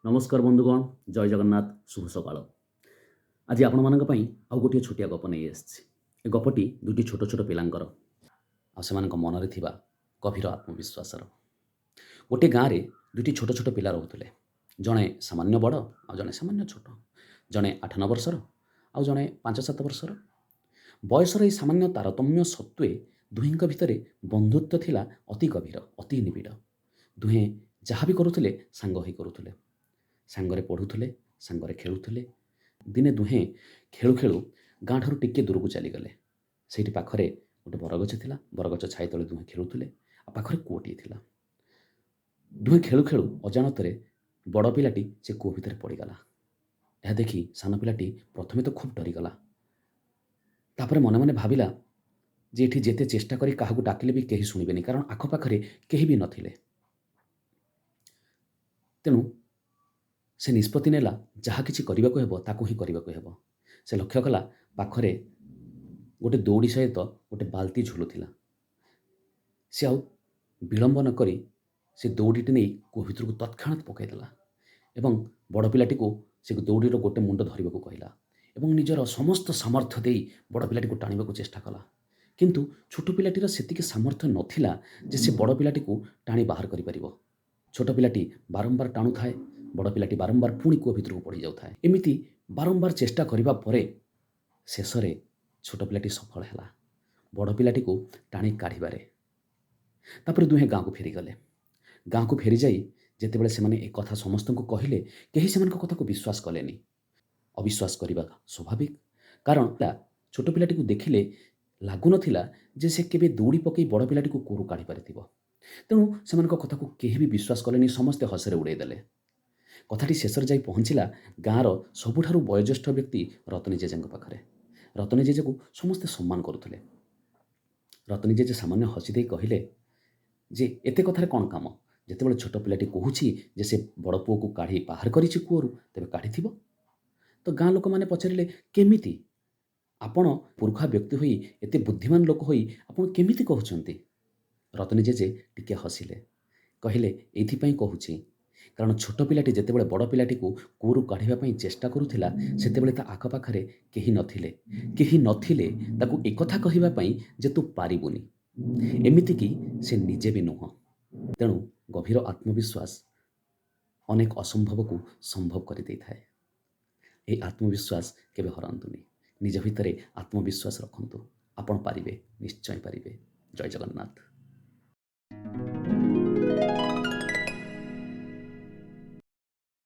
ନମସ୍କାର ବନ୍ଧୁଗଣ, ଜୟ ଜଗନ୍ନାଥ, ଶୁଭ ସକାଳ। ଆଜି ଆପଣମାନଙ୍କ ପାଇଁ ଆଉ ଗୋଟିଏ ଛୋଟିଆ ଗପ ନେଇ ଆସିଛି। ଏ ଗପଟି ଦୁଇଟି ଛୋଟ ଛୋଟ ପିଲାଙ୍କର ଆଉ ସେମାନଙ୍କ ମନରେ ଥିବା ଗଭୀର ଆତ୍ମବିଶ୍ୱାସର। ଗୋଟିଏ ଗାଁରେ ଦୁଇଟି ଛୋଟ ଛୋଟ ପିଲା ରହୁଥିଲେ। ଜଣେ ସାମାନ୍ୟ ବଡ଼ ଆଉ ଜଣେ ସାମାନ୍ୟ ଛୋଟ। ଜଣେ 8-9 ବର୍ଷର ଆଉ ଜଣେ 5-7 ବର୍ଷର। ବୟସର ଏହି ସାମାନ୍ୟ ତାରତମ୍ୟ ସତ୍ତ୍ୱେ ଦୁହିଁଙ୍କ ଭିତରେ ବନ୍ଧୁତ୍ୱ ଥିଲା ଅତି ଗଭୀର, ଅତି ନିବିଡ଼। ଦୁହେଁ ଯାହା ବି କରୁଥିଲେ ସାଙ୍ଗ ହୋଇ କରୁଥିଲେ, ସାଙ୍ଗରେ ପଢ଼ୁଥିଲେ, ସାଙ୍ଗରେ ଖେଳୁଥିଲେ। ଦିନେ ଦୁହେଁ ଖେଳୁ ଖେଳୁ ଗାଁଠାରୁ ଟିକିଏ ଦୂରକୁ ଚାଲିଗଲେ। ସେଇଠି ପାଖରେ ଗୋଟେ ବରଗଛ ଥିଲା। ବରଗଛ ଛାଇ ତଳେ ଦୁହେଁ ଖେଳୁଥିଲେ ଆଉ ପାଖରେ କୂଅଟିଏ ଥିଲା। ଦୁହେଁ ଖେଳୁ ଖେଳୁ ଅଜାଣତରେ ବଡ଼ ପିଲାଟି ସେ କୂଅ ଭିତରେ ପଡ଼ିଗଲା। ଏହା ଦେଖି ସାନ ପିଲାଟି ପ୍ରଥମେ ତ ଖୁବ୍ ଡରିଗଲା। ତାପରେ ମନେ ମନେ ଭାବିଲା ଯେ ଏଠି ଯେତେ ଚେଷ୍ଟା କରି କାହାକୁ ଡାକିଲେ ବି କେହି ଶୁଣିବେନି, କାରଣ ଆଖପାଖରେ କେହି ବି ନଥିଲେ। ତେଣୁ ସେ ନିଷ୍ପତ୍ତି ନେଲା, ଯାହା କିଛି କରିବାକୁ ହେବ ତାକୁ ହିଁ କରିବାକୁ ହେବ। ସେ ଲକ୍ଷ୍ୟ କଲା ପାଖରେ ଗୋଟେ ଦଉଡ଼ି ସହିତ ଗୋଟେ ବାଲ୍ତି ଝୁଲୁଥିଲା। ସେ ଆଉ ବିଳମ୍ବ ନ କରି ସେ ଦଉଡ଼ିଟି ନେଇ କୂଅ ଭିତରକୁ ତତ୍କ୍ଷଣାତ୍ ପକାଇଦେଲା ଏବଂ ବଡ଼ ପିଲାଟିକୁ ସେ ଦଉଡ଼ିର ଗୋଟେ ମୁଣ୍ଡ ଧରିବାକୁ କହିଲା ଏବଂ ନିଜର ସମସ୍ତ ସାମର୍ଥ୍ୟ ଦେଇ ବଡ଼ ପିଲାଟିକୁ ଟାଣିବାକୁ ଚେଷ୍ଟା କଲା। କିନ୍ତୁ ଛୋଟ ପିଲାଟିର ସେତିକି ସାମର୍ଥ୍ୟ ନଥିଲା ଯେ ସେ ବଡ଼ ପିଲାଟିକୁ ଟାଣି ବାହାର କରିପାରିବ। ଛୋଟ ପିଲାଟି ବାରମ୍ବାର ଟାଣୁଥାଏ, ବଡ଼ ପିଲାଟି ବାରମ୍ବାର ପୁଣି କୂଅ ଭିତରକୁ ପଡ଼ିଯାଉଥାଏ। ଏମିତି ବାରମ୍ବାର ଚେଷ୍ଟା କରିବା ପରେ ଶେଷରେ ଛୋଟ ପିଲାଟି ସଫଳ ହେଲା ବଡ଼ ପିଲାଟିକୁ ଟାଣି କାଢ଼ିବାରେ। ତାପରେ ଦୁହେଁ ଗାଁକୁ ଫେରିଗଲେ। ଗାଁକୁ ଫେରିଯାଇ ଯେତେବେଳେ ସେମାନେ ଏ କଥା ସମସ୍ତଙ୍କୁ କହିଲେ, କେହି ସେମାନଙ୍କ କଥାକୁ ବିଶ୍ୱାସ କଲେନି। ଅବିଶ୍ୱାସ କରିବା ସ୍ୱାଭାବିକ, କାରଣ ଛୋଟ ପିଲାଟିକୁ ଦେଖିଲେ ଲାଗୁନଥିଲା ଯେ ସେ କେବେ ଦୌଡ଼ି ପକାଇ ବଡ଼ ପିଲାଟିକୁ କୂଅରୁ କାଢ଼ି ପାରିଥିବ। ତେଣୁ ସେମାନଙ୍କ କଥାକୁ କେହି ବି ବିଶ୍ୱାସ କଲେନି, ସମସ୍ତେ ହସରେ ଉଡ଼େଇ ଦେଲେ। କଥାଟି ଶେଷରେ ଯାଇ ପହଞ୍ଚିଲା ଗାଁର ସବୁଠାରୁ ବୟୋଜ୍ୟେଷ୍ଠ ବ୍ୟକ୍ତି ରତନୀ ଜେଜେଙ୍କ ପାଖରେ। ରତନୀ ଜେଜେକୁ ସମସ୍ତେ ସମ୍ମାନ କରୁଥିଲେ। ରତନୀ ଜେଜେ ସାମାନ୍ୟ ହସି ଦେଇ କହିଲେ ଯେ ଏତେ କଥାରେ କ'ଣ କାମ? ଯେତେବେଳେ ଛୋଟ ପିଲାଟି କହୁଛି ଯେ ସେ ବଡ଼ ପୁଅକୁ କାଢ଼ି ବାହାର କରିଛି କୂଅରୁ, ତେବେ କାଢ଼ିଥିବ। ତ ଗାଁ ଲୋକମାନେ ପଚାରିଲେ, କେମିତି ଆପଣ ପୁରୁଖା ବ୍ୟକ୍ତି ହୋଇ, ଏତେ ବୁଦ୍ଧିମାନ ଲୋକ ହୋଇ ଆପଣ କେମିତି କହୁଛନ୍ତି? ରତନୀ ଜେଜେ ଟିକେ ହସିଲେ, କହିଲେ, ଏଇଥିପାଇଁ କହୁଛି କାରଣ ଛୋଟ ପିଲାଟି ଯେତେବେଳେ ବଡ଼ ପିଲାଟିକୁ କୂଅରୁ କାଢ଼ିବା ପାଇଁ ଚେଷ୍ଟା କରୁଥିଲା, ସେତେବେଳେ ତା ଆଖପାଖରେ କେହି ନଥିଲେ, କେହି ନଥିଲେ ତାକୁ ଏକଥା କହିବା ପାଇଁ ଯେ ତୁ ପାରିବୁନି, ଏମିତିକି ସେ ନିଜେ ବି ନୁହଁ। ତେଣୁ ଗଭୀର ଆତ୍ମବିଶ୍ୱାସ ଅନେକ ଅସମ୍ଭବକୁ ସମ୍ଭବ କରିଦେଇଥାଏ। ଏହି ଆତ୍ମବିଶ୍ୱାସ କେବେ ହରାନ୍ତୁନି। ନିଜ ଭିତରେ ଆତ୍ମବିଶ୍ୱାସ ରଖନ୍ତୁ, ଆପଣ ପାରିବେ, ନିଶ୍ଚୟ ପାରିବେ। ଜୟ ଜଗନ୍ନାଥ।